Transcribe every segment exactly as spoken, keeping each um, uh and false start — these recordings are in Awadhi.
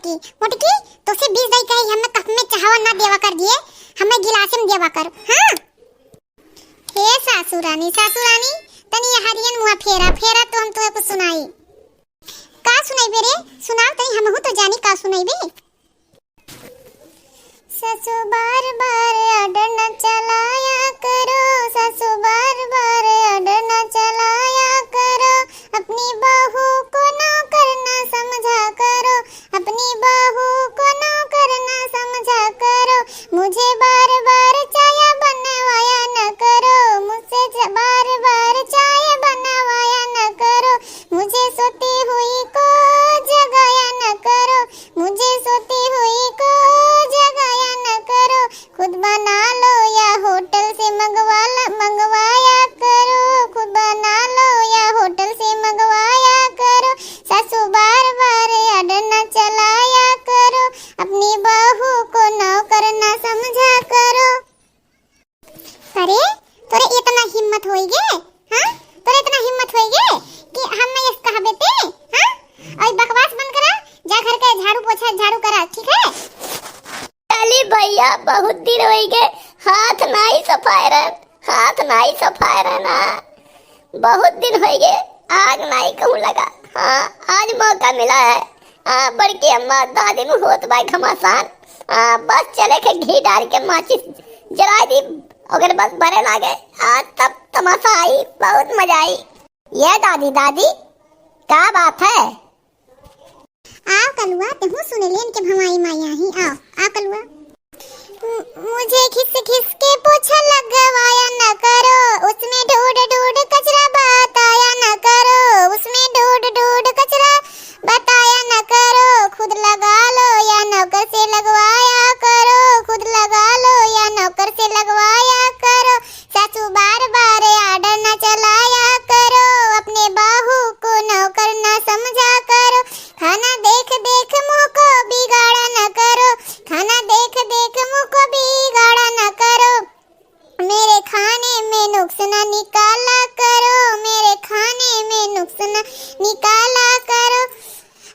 मोटकी, मोटकी, तोसे बीस दाई कही, हमें कप में चहावा ना देवा कर दिए, हमें गिलास में देवा कर, हाँ? हे सासू रानी, सासू रानी, तनी हरियन मुँह फेरा, फेरा तो हम तुहे कुछ सुनाई। का सुनाइबे रे? सुनाओ तनी, हमहू तो जानी का सुनाइबे। सासू बार बार order न चलाया करो, सासू बार बार order न चलाया करो, अपनी बहू को नौकर न समझा करो, अपनी बहू को नौकर न समझा करो, मुझे बार बार चाय बनवाया न करो, मुझसे ज-, बार बार चाय बनवाया न करो, मुझे सोती हुई को जगाया न करो, मुझे सोती हुई को जगाया न करो, खुद बना लो या होटल से मंगवा ला, मंगवाया करो, खुद बना लो या होटल से मंगवाया करो, सासू बार बार order न चलाया करो, अपनी बहू को नौकर न समझा करो। अरे, तोरे इतना हिम्मत होई गे, हाँ? तोरे इतना हिम्मत होई गे कि हम नहीं ऐसे कहबे ते, हाँ? और बकवास बंद करा, जा घर के झाड़ू पोछा, झाड़ू करा, ठीक है? चली भैया, बहुत दिन होई गे, हाथ नाई सफाए रहन, हाथ नाई सफाए रहन, हाँ। बहुत दिन होई गे, आग नाई कहूँ लगा। हाँ, आज मौका मिला है। हाँ, बड़की अम्मा, दादी में होत बाय घमासान। हाँ, बस चले के घी डाल के माचिस जराई दी, ओकर बस बरे लागे। आज तब तमाशा आई, बहुत मजा आई। ये दादी, दादी, का बात है? आओ कलुआ, तेहू सुने लेन के भवाई माई आही। आओ, आओ कलुआ। मु-, मुझे घिस घिस के पोछा लगवाया न करो, उसमें ढूंढ ढूंढ कचरा बताया न करो, उसमें ढूंढ ढूंढ कचरा बताया न करो, खुद लगा लो या नौकर से लगवाया करो, खुद लगा लो या नौकर से लगवाया करो। सासू बार बार order न चलाया करो, अपने बहू को नौकर न समझा करो। खाना देख देख मुंह को बिगाड़ा न करो, खाना देख देख मुंह को बिगाड़ा न करो। मेरे खाने में नुक्स ना निकाला करो, मेरे खाने में नुक्स ना निकाला करो।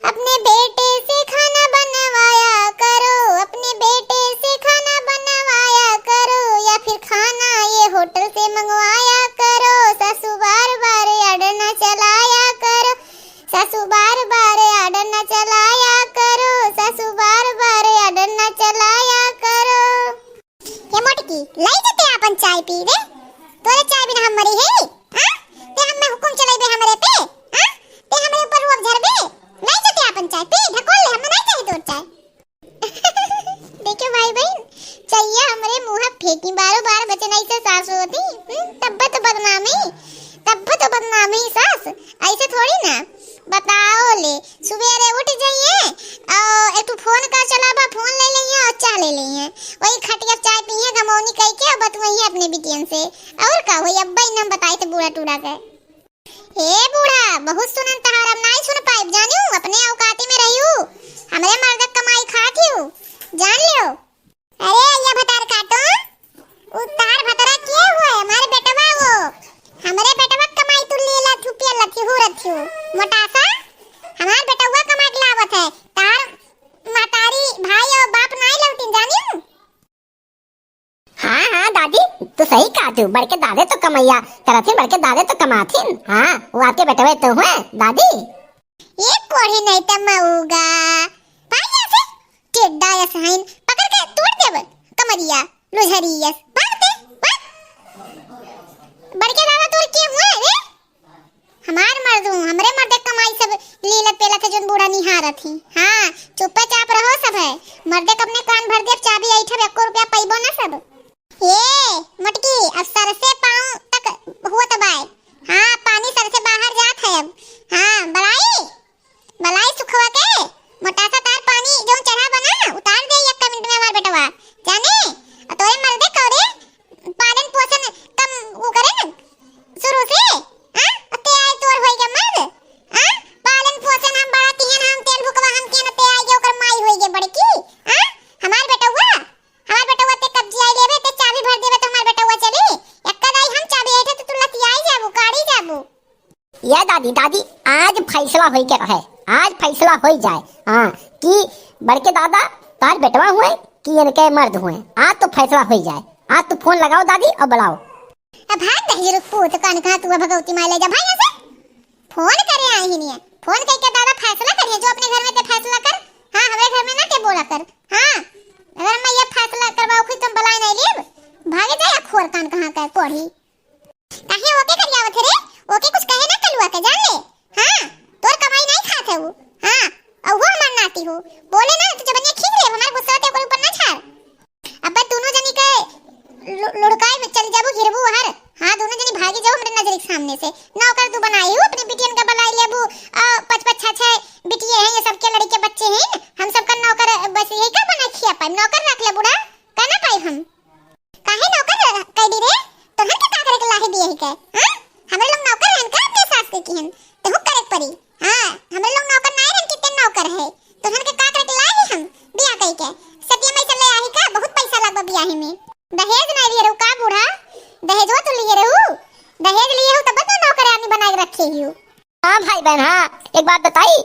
अपने बेटे से खाना बनवाया करो, अपने बेटे से खाना बनवाया करो, या फिर खाना ये होटल से मंगवाया करो। सासू बार बार order न चलाया करो, सासू बार बार order न चलाया करो, सासू बार बार order न चलाया करो। ए मोटकी, लाई जते आपन चाय पी रे। तोरे चाय बिना हम मरी है? हाँ? ते हमें हुकुम चलाइबे हमरे पे? हाँ? ते हमरे ऊपर रुअब झरबे? लाई जते आपन चाय पी, ढकोल ले, हमें नहीं चाहिए तोर चाय। देखो भाई बहन, चाहिए हमरे मुँह फेंकी, बारो बार बचन ऐसे सास होती, हम्म, तब्बे तो बदनामी, तब्बे तो बदनामी सास, ऐसे थोड़ी ना। बताओ ले, सुबेरे उठ जाइए और एक ठो फोन का चलाबा, फोन ले लइहे और चाह ले लइहे। वही खटिया चाय पिए, गमौनी कई के और बतुआइए अपने बिटियन से। और का होई, अब्बा इनाम बताए थे बूढ़ा टूढ़ा के। हे बूढ़ा, बहुत सुनन तहार, अब नाई सुन पाइब, जानियो, अपने औकाती में रहियो। हमरे मर्द क कमाई खात हियो, जान लियो। अरे, या भतार काटो, उ तार भतरा के हुए, हमार बेटवा वो। हमरे बेटवा क कमाई तू लेला थू, पियला थू, हुरत थू। मोटासा, हमार बेटवा कमा के लावत है। तार महतारी, भाई और बाप नाई लौटिन, जानियो। हाँ, हाँ, दादी, तू सही कहा थू, बड़के दादे तो कमैया करथिन, बड़के दादे तो कमाथिन। हाँ, वो आपके बेटवे तो हुए, दादी। ये कोढ़ी नहीं तो मऊगा, भाई यहाँ से। टेड्डा यस हइन, पकड़ के तोड़ देब कमरिया, लुझरी यस। भाग दे, भाग। बड़के दादा तोर के हुए रे? हमार मर्दू, हमरे मर्दे कमाई सब लीलत पेलत है, जोन बूढ़ा निहारत ही। हाँ, चुप्पे चाप रहो सब है। मर्दे क अपने कान भर देब, चाबी ऐठब, एको रुपया पइबो ना सब। ए, मोटकी, अब सर से पाँव तक हुअत बाय। हाँ, पानी सर से बाहर जात है अब। हाँ, बलाई। बलाई सुखवा के, मोटासा तार पानी जौन चढ़ा बना, उतार दे एक मिनट में हमार बेटवा। जाने, और तोरे मर्दे कौरे पालन पोषण कम वो करे न शुरू से, हाँ? और ते आए तोर होई गे मर्द, हाँ? पालन पोषण हम बड़ा किहन, हम तेल भुकवा हम किहन, ते आए गे ओकर माई होई गे बड़की, हाँ? हमार बेटवा, हमार बेटवा ते कब्जी आई लेबे, ते चाबी भर देबे तो हमार बेटवा चली, एक्का दाई हम चाबी ऐठे तो तू लतियाई जाबू, काढ़ी जाबू। या दादी, दादी, आज फैसला होई के रहे, आज फैसला होई जाए। हाँ, कि बड़के दादा तार बेटवा हुए कि इनके मर्द हुए। आज तो फैसला होइ जाए। आज तू फोन लगाओ दादी और बुलाओ। अब भाग दहिजरू पूत, कान कहाँ तू भगवती माई ले जा भाई यहाँ से। फोन करे आई ही नहीं है। फोन करके दादा फैसला करिए, जो अपने घर में ते फैसला कर। हाँ, हमारे घर में ना ते बोला कर। हाँ, अगर मैं ये फैसला करवाओ खुद तुम बुलाए नहीं लेब। भागे जाए खोर कान कहाँ का कोढ़ी। काहे ओके करियावत है रे? ओके कुछ कहे ना कलुआ के, जान ले। हाँ, तोर कमाई नहीं खात है वो। हाँ, और वो हमार नाती हो। बोले ना तो जबनिया खींच ले, हमारे गुस्सा ते ओकर ऊपर ना झाड़। अब दोनों जनी के लु-, लुढ़काई में चल जाबू, गिरबू हर। हाँ, दोनों जनी भागी जाओ हमरे नजर के सामने से। नौकर तू बनाई हो, अपने बिटियन का बनाई लेबू। आ, पच पच छह छह बिटिये हैं, ये सबके लड़के बच्चे हैं। हम सबका नौकर बस यही का बना खिया पाए, नौकर रख ले बूढ़ा, का ना पाए हम। काहे नौकर कह दी रे? तोहन के का करे के लाहे दिए ही के? हाँ? हमरे लोग नौकर रहन का अपने सास के किहन? तेहू करे के परी। हाँ, हमरे लोग नौकर नाय रहन, कितने नौकर है। तोहन के का करे के लाए ही हम? बियाह कई के। सतिया में से ले आही का? बहुत पैसा लगबा बियाही में। दहेज नाय लिए रहू का बूढ़ा? दहेजवा तो लिए रहू। दहेज लिए हो तब तो नौकरानी बनाए रखे ही हो। हाँ भाई बहन, हाँ, एक बात बताई,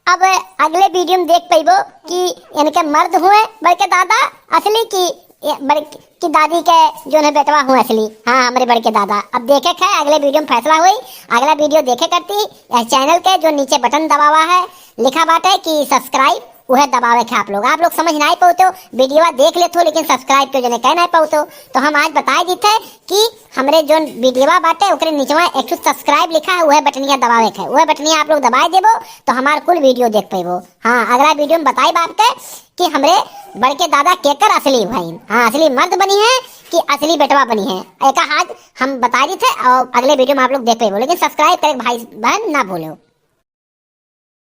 अब अगले वीडियो में देख पैबो कि इनके मर्द हुए बड़के दादा असली की, ये बड़के, की दादी के जो है बेटवा हुए असली। हाँ, हमरे बड़के दादा। अब देखे खे अगले वीडियो में फैसला हुई। अगला वीडियो देखे करती, इस चैनल के जो नीचे बटन दबावा है, लिखा बाटे कि सब्सक्राइब, उहे दबावे के आप लोग। आप लोग समझ नाहीं पावत हो, वीडियोवा देख लेत हो, लेकिन सब्सक्राइब के जने कह नाहीं पावत हो। तो हम आज बताए देते हैं कि हमरे जोन वीडियोवा बाटे, ओकरे निचवा एक ठो सब्सक्राइब लिखा है, उहे बटनिया दबावे के है। उहे बटनिया आप लोग दबाए देबो, तो हमार कुल वीडियो देख पेबो। हाँ, अगला वीडियो में बताई बाप के कि हमरे बड़के दादा केकर असली भाई, हाँ, असली मर्द बनी है कि असली बेटवा बनी है। एका आज हम बताए देते हैं और अगले वीडियो में आप लोग देख पेबो, लेकिन सब्सक्राइब करे भाई बहन ना भूलो।